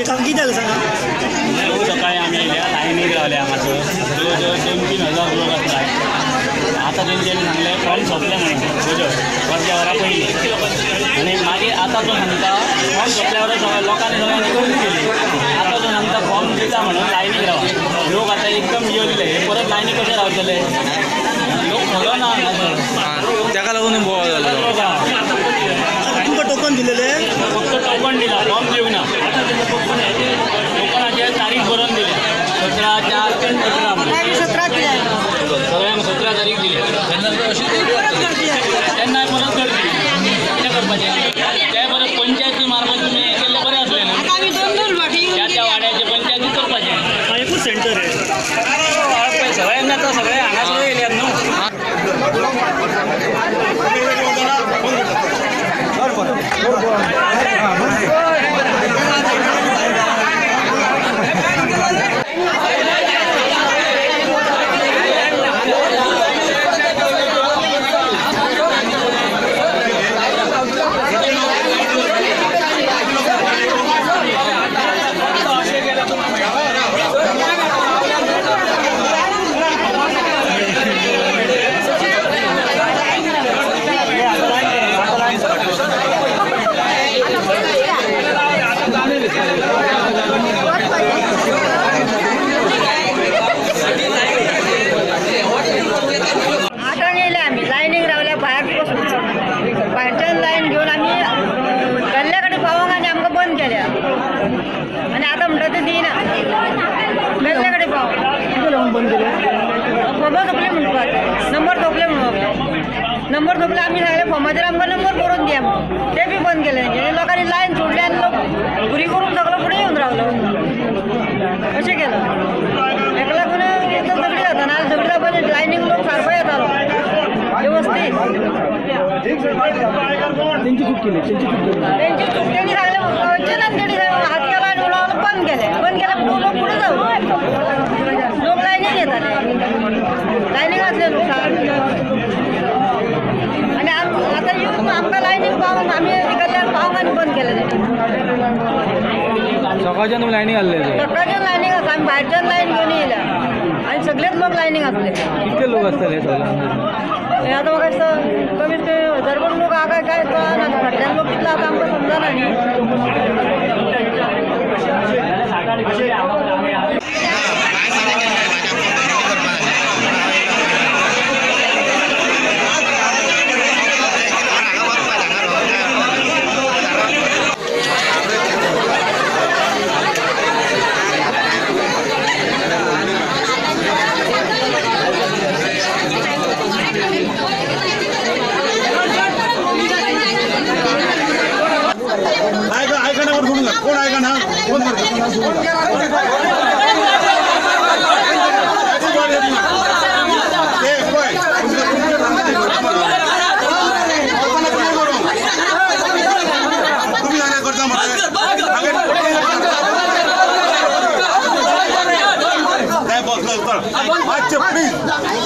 Okay काम कितें जालें सांगा. सकाळी आमी येयल्या लायनीक रावले हांगासर जवळ जवळ 2-3 हजार लोक आसता. आतां तेंच्यांनी सांगलें फॉर्म सोंपले म्हणून म्हज्यो अर्द्या वरां पयलीं आनी मागीर आतां तो सांगता फॉर्म सोंपल्या सगळ्या लोकांनी सगळ्यांनी गर्दी केली. आतां तो सांगता फॉर्म दिता म्हणून लायनीक रावा. लोक आतां एकदम येयल्ले परत लायनीक कशे रावतले लोक खरो ना हांगासर ताका लागून बोवाळ जालो. तुमकां टोकन दिलेलें फक्त टोकन दिला फॉर्म दिवंक ना. टोकनाचेर तारीख बरोवन दिल्या 17/4/18 सगळ्यांक 17 तारीख दिल्या तेन्ना परत गर्दी कितें करपाचें ते परत पंचायती मार्फत तुमी हें केल्लें बरें आसलें न्हू. त्या त्या वाड्याचे पंचायती करपाचें एकूच सेंटर आहे सगळ्यांना आतां सगळे हांगासर येयल्यात न्हू. आतां येयले आमी लायनीक रावल्या भायर बसून भायरच्यान लायन घेवन आमी गल्ल्या कडेन पावोंक आनी आमकां बंद केल्या आनी आतां म्हणटा ते दिना गल्ल्या कडेन पावोंक कितें लागून बंद केलें. फॉर्मां सोंपले म्हणपाक नंबर सोंपले म्हणून नंबर सोंपले आमी सांगले फॉर्माचेर आमकां नंबर बरोवन दिया म्हणून ते बी बंद केले. लोकांनी लायन सोडली आनी लोक घुरी करून सगळो फुडें येवन रावलो अशें केलं. हेका लागून झगडी जाता ना झगडी जावपाचें लायनीक लोक सारको येतालो व्यवस्थीत. तेंची चूक केली तेंची चूक तेणी सांगलें वचनात तेणी हात केला आनी म्हणून बंद केलें बंद केलें म्हणून लोक फुडें जावं लोक लायनीक येताले लायनीक आसले लोक आनी आतां येवन आमकां लायनीक पावोंक आमी गल्ल्यार पावोंक आनी बंद केलें तेणी. सकाळच्यान तुमी लायनीक आसले सकाळच्यान लायनीक आसा आमी भायरच्यान लायन घेवन येयल्या आनी सगळेच लोक लायनीक आसले. कितले लोक आसतले सगळे? हे आतां म्हाका दिसता कमीत कमी हजारभर लोक आहा काय कळना फाटल्यान लोक कितलो आतां आमकां समजना न्ही. कोण ऐका कोण मातशें प्लीज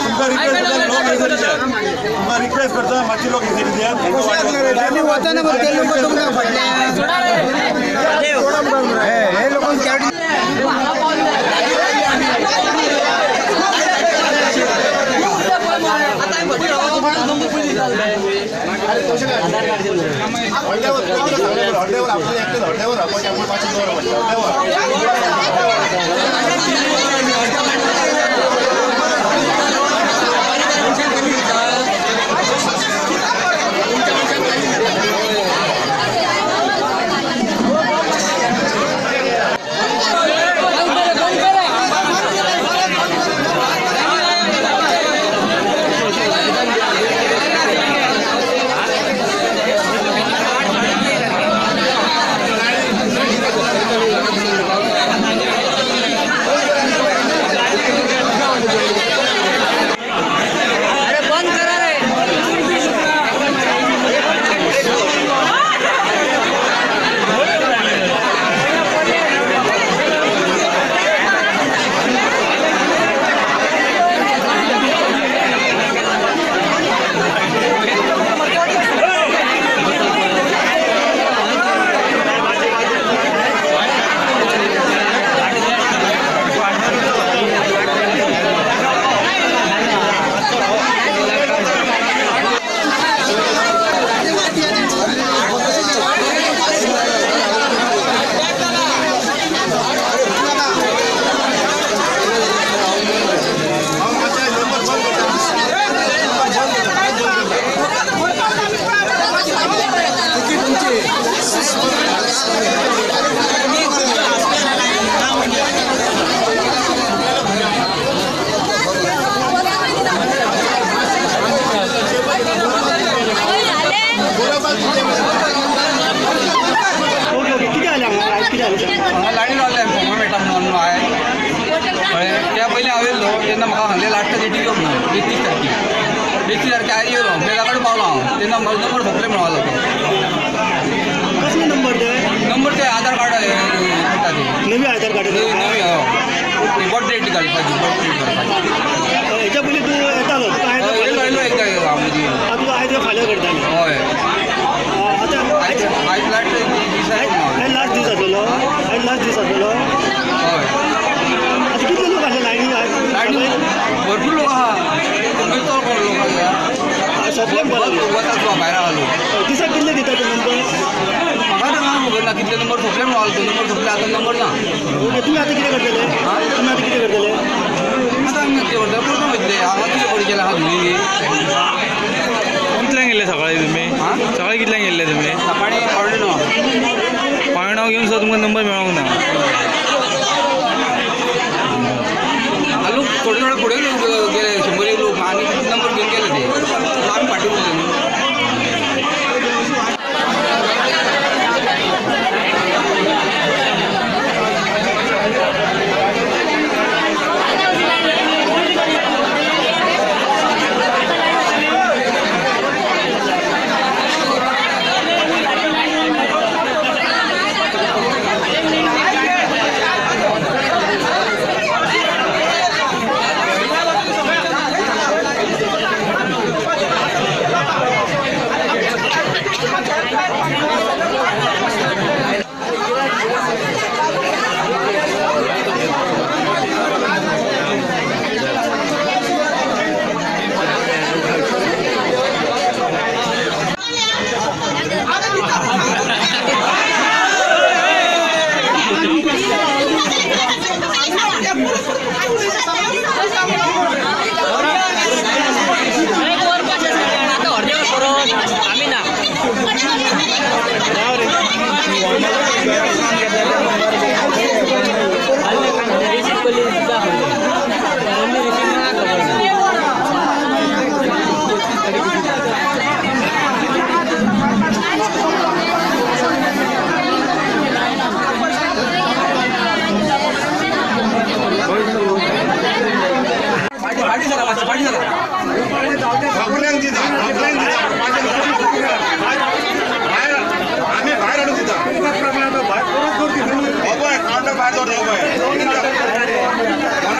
तुमकां रिक्वेस्ट करता लोक तुमकां रिक्वेस्ट करता मातशे लोक हांगा लायनी रावले फॉर्मा मेळटा म्हणून हांवें कळ्ळें. त्या पयलीं हांव येयल्लो तेन्ना म्हाका सांगलें लास्ट डेटी यो म्हणून 31 तारखेक 31 तारखे आयज येयलो बेला कडेन पावलो हांव तेन्ना म्हजो नंबर सोंपले म्हणून आलो तो. कसले नंबर ते? नंबर ते आधार कार्ड करता ते नवी आधार कार्ड नवी हय बर्थ डेट घालपाची बर्थ डेट घालपाची. हेच्या पयलीं तूं येतालो येयलो येयलो एकदां येयलो हांव मदीं. आतां तुका आयज फाल्यां करताले? हय आतां आयज आयज लास्ट दीस आयज लास्ट दीस आसलेलो. आयज लास्ट दीस आसलेलो. हय. आतां कितले लोक आसले लायनी? लायनी भरपूर लोक आहा, चड कोण लोक आसले सोंपले वता तुका भायर आहा लोक. दिसाक कितले दिता ते नंबर? म्हाका आतां खबर ना कितले नंबर सोंपले म्हणून आलो तो नंबर सोंपले आतां नंबर ना. ओके तुमी आतां कितें करतले? तुमी आतां कितें करतले? आतां आमी कितें करतले परतून वयतले हांगा तुजे कडेन गेले आहा धुळी. कितल्यांक गेल्ले सकाळी तुमी? सकाळी कितल्यांक गेल्ले तुमी? सकाळी 8:45. 8:45 घेवन सुद्दां तुमकां नंबर मेळोंक ना. लोक थोडे थोडे फुडें गेले 100 लोक आनी नंबर घेवन गेले ते आमी फाटीं उरले न्हू. आमी भायर हाडून दिता. कावंटर भायर दवरता.